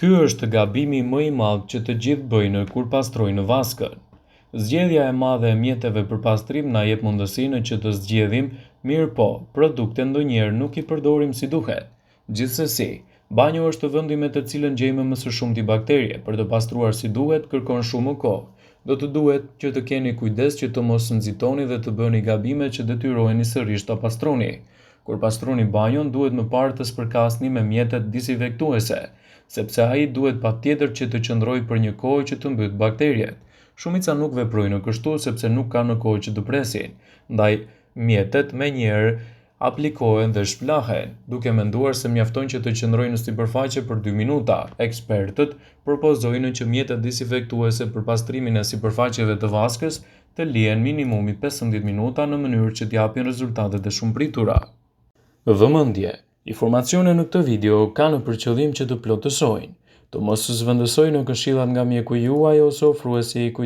Ky është gabimi më i madh që të gjithë bëjnë kur pastrojnë vaskën. Zgjedhja e madhe e mjeteve për pastrim na jep mundësinë që të zgjedhim, mirëpo, produktet ndonjëherë nuk i përdorim si duhet. Gjithsesi, banjo është vendi me të cilën gjejmë më së shumti bakterie, për të pastruar si duhet kërkon shumë kohë. Do të duhet që të keni kujdes që të mos nxitoni dhe të bëni gabime që detyroheni sërish ta pastroni. Kur pastroni banjon, duhet më parë të spërkasni me mjetet disinfektuese, sepse ai duhet patjetër që të qëndrojë për një kohë që të mbytë bakteriet. Shumica nuk veprojnë kështu sepse nuk kanë kohë që të presin, ndaj mjetet menjëherë aplikohen dhe shpëlahen, duke menduar se mjafton që të qëndrojnë në sipërfaqe për 2 minuta. Ekspertët propozojnë që mjetet disinfektuese për pastrimin e sipërfaqeve të vaskës të lihen minimumi 15 minuta në mënyrë që t'japin rezultatet e shumëpritura. Vëmendje! Informacione në këtë video kanë për qëllim që të plotësojnë, të mos zvendësojnë këshillat nga mjeku juaj ose ofruesi i kujdesit.